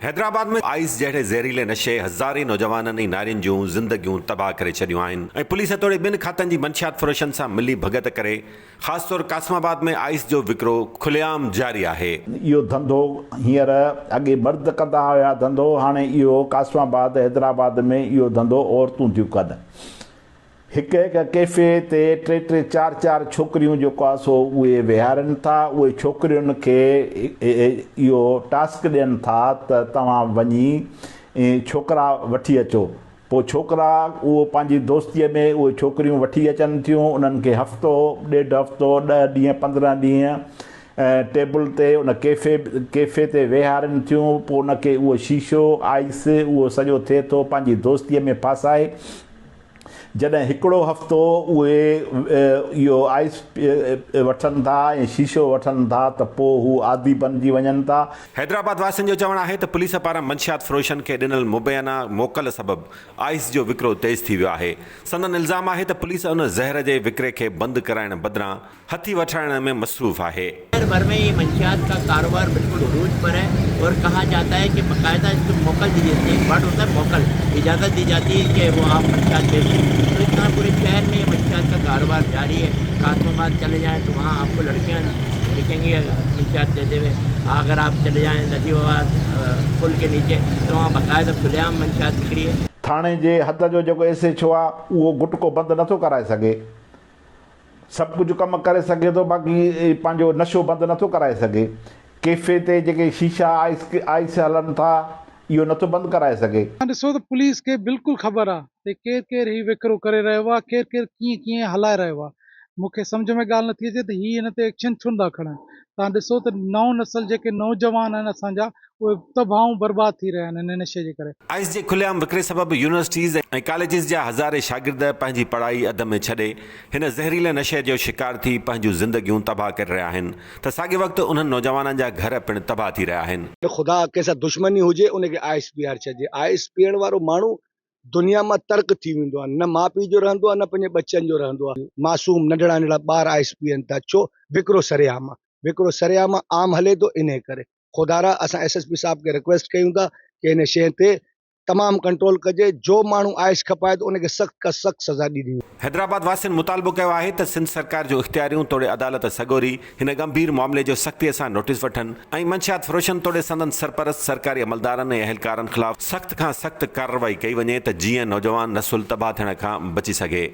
Hyderabad ۾ ice جهڙي زهريلي نشي هزارين نوجوانن ۽ نارين جون زندگيون تباهه ڪري ڇڏيون آهن ۽ پوليس توڙي ٻين کاتن جي منشيات فروشن سان ملي ڀڳت ڪري خاص طور قاسم آباد ۾ آئيس جو وڪرو کلي عام جاري آهي. اهو ڌنڌو هينئر اڳي مرد ڪندا هيا ڌنڌو هاڻي اهو قاسم آباد حيدرآباد ۾ اهو ڌنڌو عورتون ٿيون ڪن. هڪ هڪ ڪيفي تي ٽي ٽي چار چار ڇوڪريون جيڪو آهي سو اهي ويهارين ٿا اهي ڇوڪرين کي اهو ٽاسڪ ڏين ٿا ته توهان وڃي ڇوڪرا وٺي اچو پوء ڇوڪرا اهو پنهنجي دوستيء ۾ اهي ڇوڪريون وٺي اچن ٿيون انهن کي هفتو ڏيڍ هفتو ڏهه ڏينهن 15 ڏينهن ٽيبل تي ان ڪيفي ڪيفي تي ويهارين ٿيون پوء ان کي اهو شيشو آئس اهو سڄو ٿئي ٿو پنهنجي دوستيء ۾ ڦاسائي جڏهن هڪڙو هفتو اهي اهو آئس وٺن ٿا ۽ شيشو وٺن ٿا ته پوء هو عادي بنجي وڃن ٿا. حيدرآباد واسين جو چوڻ آهي ته پوليس پاران منشيات فروشن کي ڏنل مبينا موڪل سبب آئس جو وڪرو تيز ٿي ويو آهي. سندن الزام آهي ته پوليس ان زهر جي وڪري کي بند ڪرائڻ بدران هٿي وٺرائڻ ۾ مصروف آهي. شهر ڀر ۾ يي منشيات ڪا ڪاروبار بلڪل عروج پر هي اور ڪها جاتا هي ڪي باقاعده اس ڪو موڪل the جاتي هي ايڪ ورڊ هوتا هي موڪل اجازت the جاتي هي ڪي وو آپ منشيات بيچي تو اس طرح پوري شهر ۾ يي منشيات ڪا ڪاروبار جاري هي قاسم آباد چلي جائين تو وهان آپ ڪو لڙڪيان دکينگي منشيات ديتي هوئي اگر آپ چلي جائين نجيب آباد پل ڪي نيچي تو وهان باقاعده کلي عام منشيات بڪ رهي هي. ٿاڻي جي حد جو جيڪو ايس ايڇ او آ اهو گٽڪو بند نٿو ڪرائي سگهي. سڀ ڪجهه ڪم ڪري سگهي ٿو باقي پنهنجو نشو بند نٿو ڪرائي سگهي. ڪيفي تي جيڪي شيشا آئس آئس هلن ٿا اهو نٿو بند ڪرائي سگهي. توهان ڏسو ته پوليس کي بلڪل خبر آ ته ڪير ڪير هي وڪرو ڪري رهيو آ ڪير ڪير ڪيئن ڪيئن هلائي رهيو آ مون کي سمجهه ۾ ڳالهه نٿي اچي ته هي هن تي ايڪشن ڇو نٿا کڻن توهان ڏسو ته نئون نسل جيڪي نوجوان آهن اسان جا اهي تباهه ۽ برباد ٿي رهيا آهن هن نشي جي ڪري. آئيس جي کلي عام وڪري سبب يونيورسٽيز ۽ ڪاليجز جا هزارين شاگرد پنهنجي پڙهائي اڌ ۾ ڇڏي هن زهريلي نشي جو شڪار ٿي پنهنجون زندگيون تباهه ڪري رهيا آهن ته ساڳئي وقت انهن نوجوانن جا گهر پڻ تباهه ٿي رهيا آهن. خدا ڪنهن سان دشمني هجي ان کي آئس پيار ڇڏجي آئس پيئڻ وارو ماڻهو دنيا مان ترڪ ٿي ويندو آهي نه ماء پيء جو رهندو آهي نه پنهنجي ٻچن جو رهندو آهي معصوم ننڍڙا ننڍڙا ٻار آئس پيئن ٿا ڇو وڪرو سرعام آهي وڪرو سرعام عام هلي ٿو انهي ڪري خدارا اسان ايس ايس پي صاحب کي رڪويسٽ ڪيون ٿا ڪي ان شيء تي تمام ڪنٽرول ڪجي جو ماڻهو آئس کپائي ٿو ان کي سخت کان سخت سزا ڏني وڃي. حيدرآباد واسين مطالبو ڪيو آهي ته سنڌ سرڪار جون اختياريون توڙي عدالت سڳوري هن ڳنڀير معاملي جو سختيء سان نوٽيس وٺن ۽ منشيات فروشن توڙي سندن سرپرست سرڪاري عملدارن ۽ اهلڪارن خلاف سخت کان سخت ڪارروائي ڪئي وڃي ته جيئن نوجوان نسل تباهه ٿيڻ کان بچي سگهي.